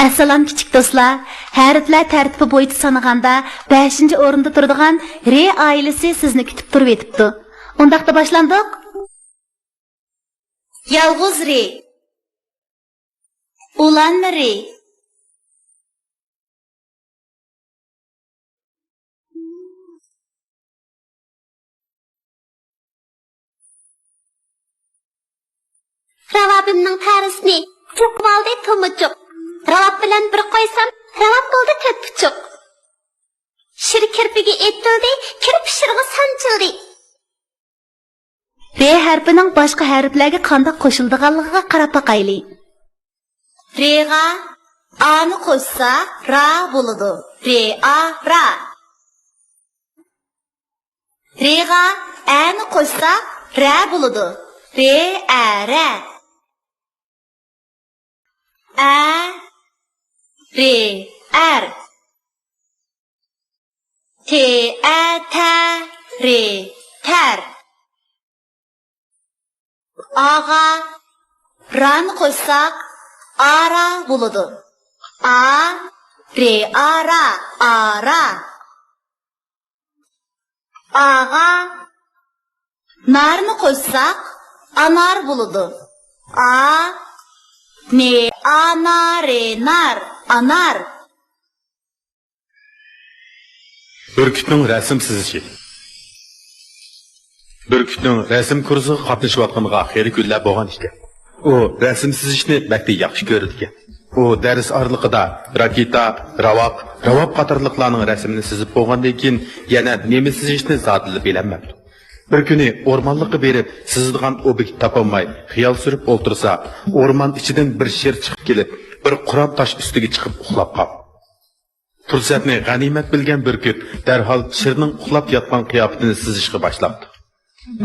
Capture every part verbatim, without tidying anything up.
ئەسسالام، كىچىك دوستلار. ھەرپلەر تەرتىپى بويىچە سانىغاندا، بەشىنچى ئورۇندا تۇرىدىغان رې ئائىلىسى سىزنى كۈتۈپ تۇرۇۋېتىپتۇ. ئۇنداقتا باشلاندۇق. يالغۇز رې. ئۇلانما رې. راۋابىمنىڭ تەرىسىنى چوقۇۋالدى تومۇچۇق. راۋاب بىلەن بىر قويسام، راۋاب بولدى تۆت پۇچۇق. شىر كىرپىكى ئېتىلدى، كىرپى شىرغا سانچىلدى. رې ھەرپىنىڭ باشقا ھەرپلەرگە قانداق قوشۇلىدىغانلىقىغا قاراپ باقايلى. رېغا ئانى قوشسا، را بولىدۇ. رېئا، را. رېغا ئەنى قوشسا، رە بولىدۇ. رېئە، رە. ئە، رې، ئەر. تېئە، تە، رې، تەر. ئاغا رانى قوشساق، ئارا بولىدۇ. ئا، رېئا، را، ئارا. ئاغا نارنى قوشساق، ئانار بولىدۇ. ئا، نېئا، نا، رې، نار، ئانار. بۈركۈتنىڭ رەسىم سىزىشى. بۈركۈتنىڭ رەسىم كۇرسىغا قاتنىشىۋاتقىنىغا خېلى كۈنلەر بولغان ئىكەن. ئۇ رەسىم سىزىشنى بەكلا ياخشى كۆرىدىكەن. ئۇ دەرس ئارىلىقىدا راكېتا، راۋاق، راۋاب قاتارلىقلارنىڭ رەسىمىنى سىزىپ بولغاندىن كېيىن، يەنە نېمە سىزىشنى زادىلا بىلەلمەپتۇ. بىر كۈنى ئورمانلىققا بېرىپ، سىزىدىغان ئوبيېكت تاپالماي خىيال سۈرۈپ ئولتۇرسا، ئورمان ئىچىدىن بىر شىر چىقىپ كېلىپ، بىر قۇرام تاش ئۈستىگە چىقىپ ئۇخلاپ قاپتۇ. پۇرسەتنى غەنىيمەت بىلگەن بۈركۈت دەرھال شىرنىڭ ئۇخلاپ ياتقان قىياپىتىنى سىزىشقا باشلاپتۇ.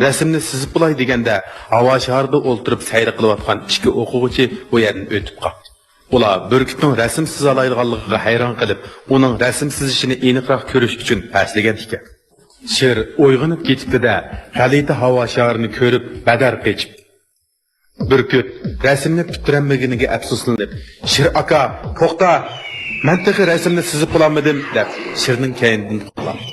رەسىمنى سىزىپ بولاي دېگەندە، ھاۋا شارىدا ئولتۇرۇپ سەير قىلىۋاتقان ئىككى ئوقۇغۇچى بۇ يەردىن ئۆتۈپ قاپتۇ. ئۇلار بۈركۈتنىڭ رەسىم سىزالايدىغانلىقىغا ھەيران قېلىپ، ئۇنىڭ رەسىم سىزىشىنى ئېنىقراق كۆرۈش ئۈچۈن پەسلىگەن ئىكەن. شىر ئويغىنىپ كېتىپتۇ-دە، غەلىتە ھاۋا شارىنى كۆرۈپ بەدەر قېچىپتۇ. بۈركۈت رەسىمنى پۈتتۈرەلمىگىنىگە ئەپسۇسلىنىپ، «شىر ئاكا، توختا! مەن تېخى رەسىمنى سىزىپ بولالمىدىم» دەپ، شىرنىڭ كەينىدىن قوغلاپتۇ.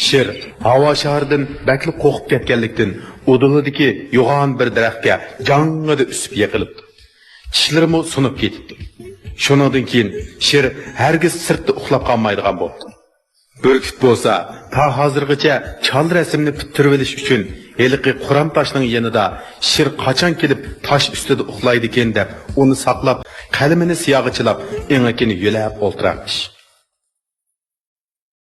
شىر ھاۋا شارىدىن بەكلا قورقۇپ كەتكەنلىكتىن، ئۇدۇلىدىكى يوغان بىر دەرەخكە جاڭڭىدە ئۈسۈپ يىقىلىپتۇ. چىشلىرىمۇ سۇنۇپ كېتىپتۇ. شۇنىڭدىن كېيىن شىر ھەرگىز سىرتتا ئۇخلاپ قالمايدىغان بوپتۇ. بۈركۈت بولسا تا ھازىرغىچە چال رەسىمنى پۈتتۈرۈۋېلىش ئۈچۈن ھېلىقى قۇرام تاشنىڭ يېنىدا شىر قاچان كېلىپ تاش ئۈستىدە ئۇخلايدىكىن دەپ ئۇنى ساقلاپ، قەلىمىنى سىياغا چىلاپ، ئېڭىكىنى يۆلەپ ئولتۇرارمىش.